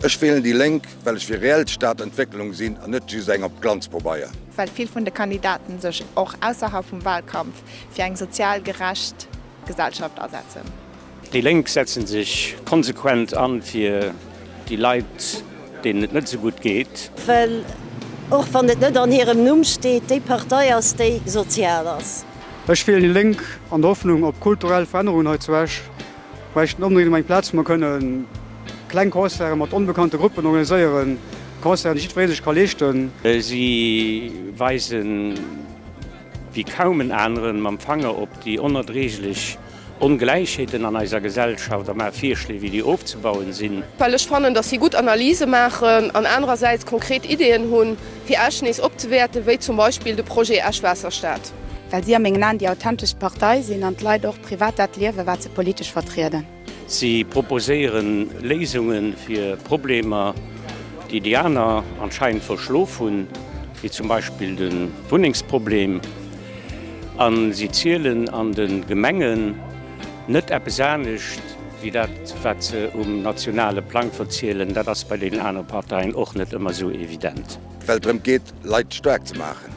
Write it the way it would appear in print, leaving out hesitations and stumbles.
Ech wielen déi Lénk, well ech fir reell Stadentwécklung sinn an net just eng op Glanzpobeier. Well vill vun de Kandidaten sech och ausserhalb vum Wahlkampf fir eng sozial gerecht Gesellschaft asetzen. Déi Lénk setzen sech konsequent an fir déi Leit, deenen et net esou gutt geet. Well, och wann et net an hirem Numm steet, déi Partei ass, déi sozial ass. Ech wielen déi Lénk an der Hoffnung op kulturell Verännerungen hei zu Esch. Bräichten onbedéngt eng Plaz wou mer kënne kleng Concerte mat onbekannte Gruppen organiséieren, Concerten déi jiddweree sech ka leeschten. Si weisen wéi kaum en aneren mam Fanger op déi onerdreeglech Ongläichheeten an eiser Gesellschaft a maache Virschléi wéi déi ofzebauen sinn. Well ech fannen, dass si gutt Analyse maachen an anerersäits konkret Ideeën hunn, fir Esch nees opzewäerten, wéi zum Beispill de Projet Esch-Waasserstad. Well si a mengen Aen déi authenteschst Partei sinn an d'Leit och privat dat liewen, wat se politesch vertrieden. Si proposéiere Léisunge fir Problemer, déi déi aner anscheinend verschlof hunn, wéi zum Beispill de Wunnengsproblem. A si zielen an de Gemengen net eppes anescht wéi dat, wat se um nationale Plang verzielen. Dat ass bei deenen anere Parteien och net ëmmer esou evident. Well et drëm geet, Leit staark ze maachen.